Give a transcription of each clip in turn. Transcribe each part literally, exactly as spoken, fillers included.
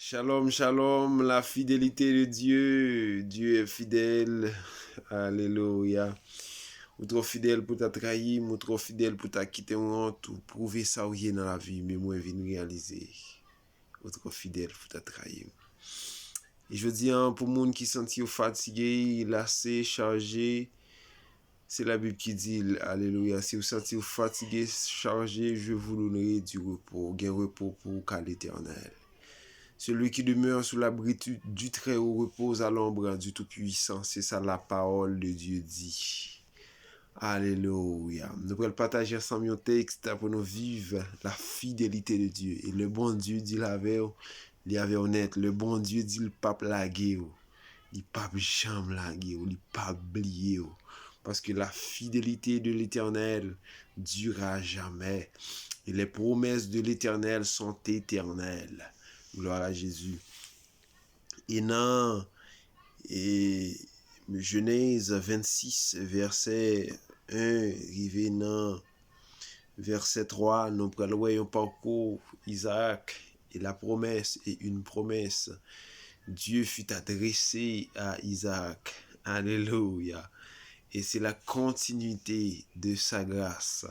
Shalom, shalom, la fidélité de Dieu. Dieu est fidèle. Alelouya. Ou twò fidèl pou ta trayi m, ou twò fidèl pou ta kite m wont, ou pwouve sa w ye nan lavi m, men mwen vin reyalize. Ou twò fidèl pou ta trayi m. E jodi a, pou moun ki santi yo fatige, lase, chaje, se Labib ki di l, alelouya, si w santi w fatige, chaje, je vous donnerai du repos. Gen repo pou ou ka Letènèl. Celui qui demeure sous l'abri du, du Très-Haut repose à l'ombre du Tout-Puissant. Se sa la parole de Dieu dit. Alelouya. Nou pral pataje ansanm yon tèks pou nou viv la fidélité de Dieu. E lè Bondye di l avè w, li avè w nèt. Lè Bondye di l p ap lage w, li p ap janm lage w, li p ap bliye w. Paske la fidélité de l'Éternel dure à jamais. Et les promesses de l'Éternel sont éternelles. Gloire à Jésus. E nan e, Jenèz vennsis, vèsè en, rive nan vèsè twa, nou pral wè yon pakou Izaak et la promesse et une promesse. Dieu fut adressé à Isaac. Alelouya. E se la continuité de sa grâce.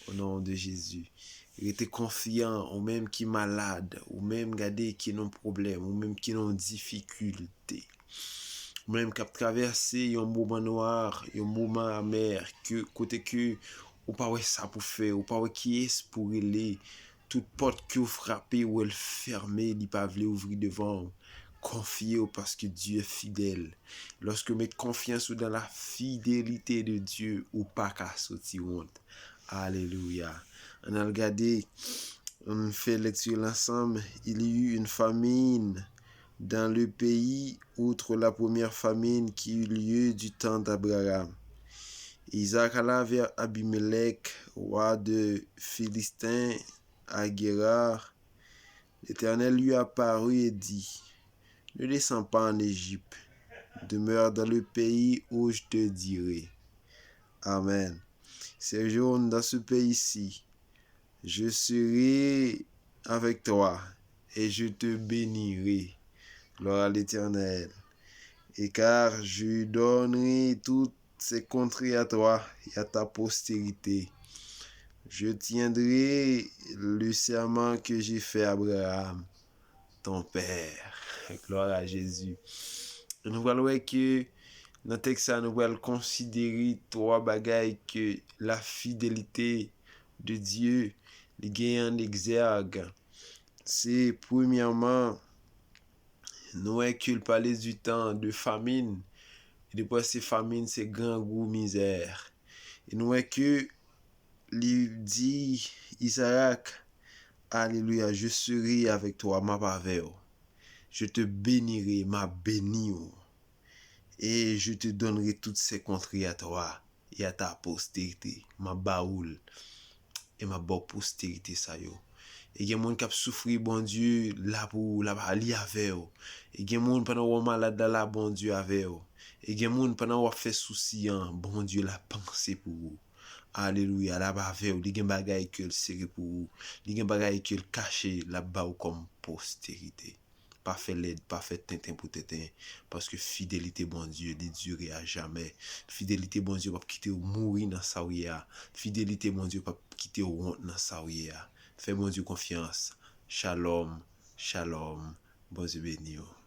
Au nom de Jésus. Rete konfyan, ou menm ki malad, ou menm gade ki nan pwoblèm, ou menm ki nan difikilte. Ou menm k ap travèse yon moman nwa, yon moman amè, ke, kote ke ou pa wè sa pou fè, ou pa wè kiyès pou rele. Tout pòt ke w frape, ou wè l fèmen, li pa vle ouvri devan w. Konfye w paske Dye fidèl. Lòske w met konfyans ou dans la fidélité de Dieu, ou pa ka soti wont. Alelouya. Ann al gade, ann fè lekti l ansanm. Il y eut une famine dans le pays outre la première famine qui eut lieu du temps d'Abraham. Isaac alla vers Abimelech, roi de Philistin, à Guérar. L'Éternel lui apparut et dit, Ne descends pas en Égypte, demeure dans le pays où je te dirai. Amen. Séjourne dans ce pays-ci. Je serai avec toi et je te bénirai. Gloire à l'Éternel. Et car je donnerai toutes ces contrées à toi et à ta postérité. Je tiendrai le serment que j'ai fait à Abraham, ton père. Gloire à Jésus. Nou pral wè ke nan tèks sa, nou pral konsidere twa bagay ke la fidélité de Dieu li genyen an egzèg. Se premyèman, nou wè ke l pale du temps de famine. E depi se famine, se grangou, mizè. E nou wè ke li di Isaac, alelouya, je serai avec toi, m ap avè w. Je te bénirai, m ap beni w. Et je te donnerai toutes ces contrées à toi et à ta postérité. M ap ba ou l. E m ap ba w posterite sa yo. E gen moun k ap soufri, Bondye la pou ou, la, li avè w. E gen moun pandan w malad la, la Bondye avè w. E gen moun pandan w ap fè sousi an, Bondye la panse pou ou. Alelouya, la avè w. Li gen bagay ke l sere pou ou. Li gen bagay ke l kache, l ap ba w kòm posterite. Pa fè lèd, pa fè tenten pou tenten, paske fidelite Bondye, li dire a jamè. Fidelite Bondye p ap kite w mouri nan sa w ye a. Fidelite Bondye p ap kite w wont nan sa w ye a. Fè Bondye konfyans. Shalom, shalom. Bondye beni w.